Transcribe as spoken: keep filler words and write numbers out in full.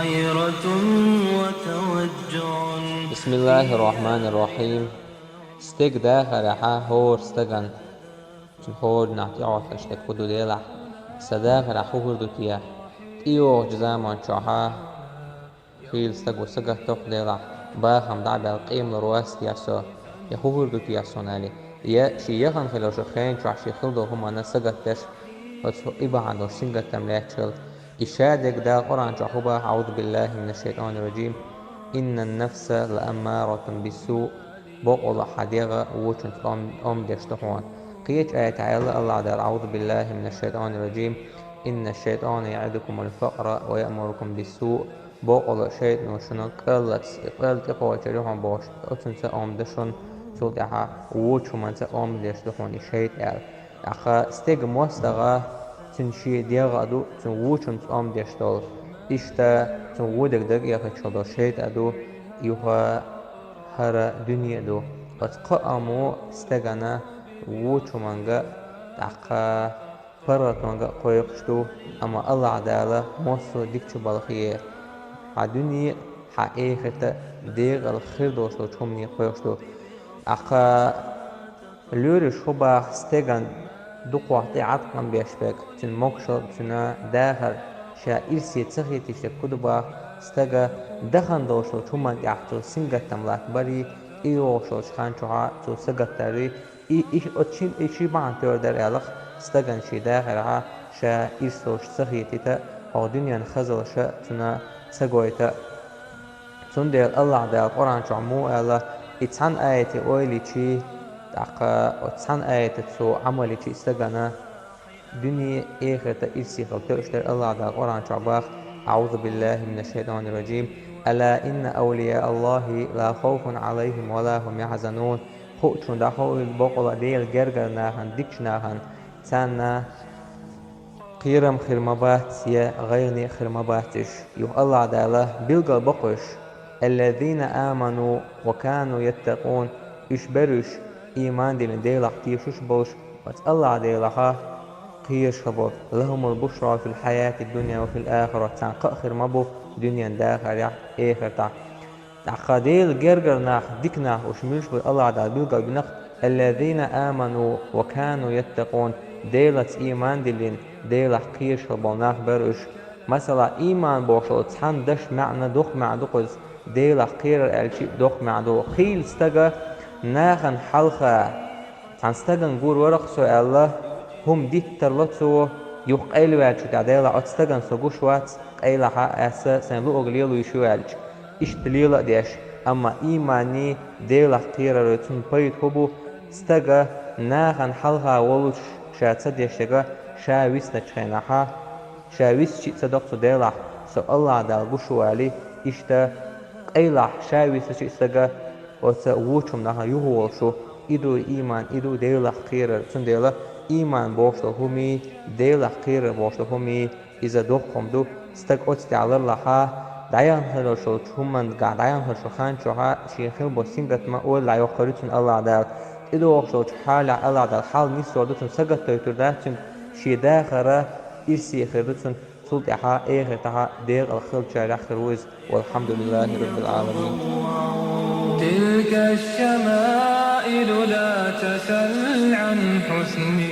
حيرة وتوجع. بسم الله الرحمن الرحيم. Стеган дахарехьа хӀора стагана, цун хӀора динах тӀехьотташ дерг хӀу ду, Делахь, са дахарехь хӀу хир ду те? ТӀейогӀучу заман чохьа хийла стаг ву, сагатдо-кх, Делахь, бахам дӀа а баьлла, къемалур вац-те со, я хӀу хир ду-те суна, аьлла. Я шен яхана хилла йолчу хенан чохь шен хилла долу хӀуманна сагатдеш, оцу и бахьана долуш сингаттам лаьтташ хилла. И ша дерг Дала Къуръан чохь хӀу боху: «أعوذ بالله من الشيطان الرجيم. إن النفس لأمارة بالسوء». Бакъволу хьан дегӀ вочунца ом-, ом деш ду хьуна. Кхечу аятехь аьлла АллахӀ Дала: «أعوذ بالله من الشيطان الرجيم. إن الشيطان يعدكم الفقر ويأمركم بالسوء». Бакъволу шайтано шуна кӀаллац, кӀал тӀекхочур ю хьуна бохуш, оцунца ом ду шуна, цул тӀаьхьа вочу хӀуманца ом деш ду хьуна и шайтӀа аьлла. ТӀаккха стеган мостагӀа цуьнан шен дегӀ а ду, цуьнан вочунца ом деш долу. Иштта цуьнан вон дерг дагахь хилла долу шайтӀа а ду, юха хӀара дуьне а ду. Оцу кхаамо стегана вочу хӀуманга а, тӀаккха паргӀатонга а кхойкхуш ду, амма АллахӀ Дала массо а дика чу балхе, хьан дуьне а, хьан эхарт а декъала хир долуш долчу хӀумане кхойкхуш ду. ТӀаккха лоьраш хӀу баха стеган дукхох тӀе Ӏаткъам беш берг, цуьнан могушалла, цуьнан дахар ша ирсе ца хетийча дерг хӀу ду баха стага дахана долуш долчу хӀуманна тӀехь цо сингаттам латтабарий, тӀейогӀуш йолчу хан чохьа цо сагатдарий, и, и, оцу шин, и ши бахьана тера дара аьлла-кх, стагана шен дахарехьа ша ирс долуш ца хетийта, хӀокху дуьненан хазаллаша цунна ца гойту. Цундела АллахӀ Дала Къуръан чохь муха аьлла, и цхьана аятан ойла йичий, тӀаккха оцу цхьана аятан цо Ӏамал йичий стагана дуьне а, эхарт а ирсе хила тоьуш дара, АллахӀ Дала Къуръан чохь баха: «أعوذ بالله من الشيطان الرجيم. ألا إن أولياء الله لا خوف عليهم ولا هم يحزنون». Хуучунна дӀахоуьйту бакъволу Делан гергара нахана, дикачу нахана, царна кхерам хир ма бац, я гӀайгӀане хир ма бац уьш. Юха АллахӀ Дала билгал бакъо уьш: «الذين آمنوا وكانوا يتقون». Уьш бара уьш, ийман диллина, Делах тешаш болуш, оцу АллахӀ Делахьа кхераш хила болу. «لهم البشرى في الحياة الدنيا وفي الآخرة». Царна кхаъ хир ма бу дуьненан дахарехь, эхартахь. ТӀаккха Делан гергара нах, дика нах, уьш муьлш бу АллахӀ Дала билгал бина-кх: «الذين آمنوا وكانوا يتقون». Делаца ийман диллина, Делах кхераш хила болу нах бара уьш. Масала, ийман бохуш долу цхьана дашан маьӀна доккха маьӀна ду кхуза, Делах кхерар аьлча а доккха маьӀна ду. Хийла стага нахана хьалха, цхьана стагана гур вара-кх со аьлла, хӀума диттарло цо, юха къайлаваьллачул тӀаьхьа Делахь оцу стагана со гуш вац, къайлахьа аса сайн луъург лело йиш ю аьлча, иштта лела а деш, амма ийманний, Делах кхерарой цунна пайда хӀу бу, стага нахана хьалха волуш ша ца дешшега, ша висначу хенахьа, ша висча а ца доккху цу Делахь, со АллахӀ Дала гуш ву алий, иштта къайлахь ша висачу стага оцу вочу хӀуманах юхаволуш ву, и ду ийман, и ду Делах кхерар, цундела ийман бохуш долу хӀумий, Делах кхерар бохуш долу хӀумий, иза доккха хӀума ду, стаг оцу тӀехь ларлахьа, дӀаяхна хилла йолчу хӀуманга дӀаяхна хилла йолчу хан чохьа шен хила болу сингаттам ойла дӀайоккхур ю цунна АллахӀ Дала. ТӀедогӀуш долчу хьалехь АллахӀ Дала хьал нисдор ду цунна, сагатдойтур дац цуьнга, шен дахар ирсе хир ду цунна, цул тӀаьхьа эхартахьа декъала хиллачарех хир ву иза. والحمد لله رب العالمين. تلك الشمائل لا تسل عن حسن.